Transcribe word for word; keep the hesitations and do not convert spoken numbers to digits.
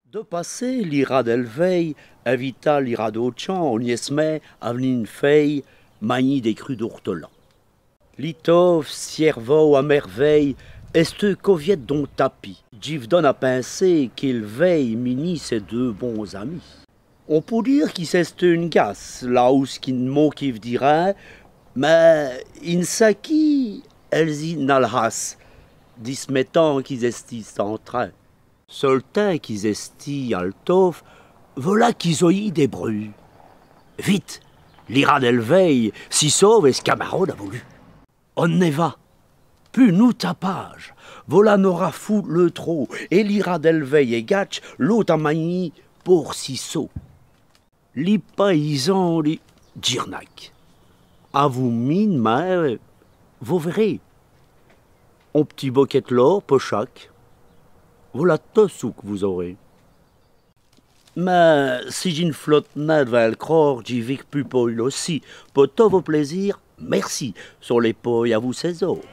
Dè passé, li rat dèl vèye invita li rat dè tchamp, on-z-èsmint, a v'ni fé magnî dès crûs d'ôrtolan. Li tåve sièrvåt a mèrvèye èsteût coviète d'on tapis. Dji v' done a pinser qu'èl vèye minîye sès deûs bons amis. On pout dîre qui c'èsteût one gace, là ousqu'i n' manquéve di rin, mins i n' saquît èl-z-î n' alhasse, dismètant qu'i-z-èstît en trin. Seûl timps qu'i-z-èstît al tåve, vola qu'i-z-oyît dès brûts. Vite, li rat dèl vèye si såve èt s' camarôde avou lu. On-z-è va. Pus nou tapâdje. Vola nos rats foû leû trau, èt li rat dèl vèye ègadje, l'ôte a magnî por sî sots. Li payîzan dit : Djîrnaque, avou mi d'mwin, vos vèroz. On p'tit bokèt d' l'år po chaque. Vola tot çou qu' vos åroz. Mins si dji n' flote nin d'vins l' crôre, dji vike pus pôle ossi. Po tot vo plêzîr, mèrci, sont lès pôyes avou sès-ôrs.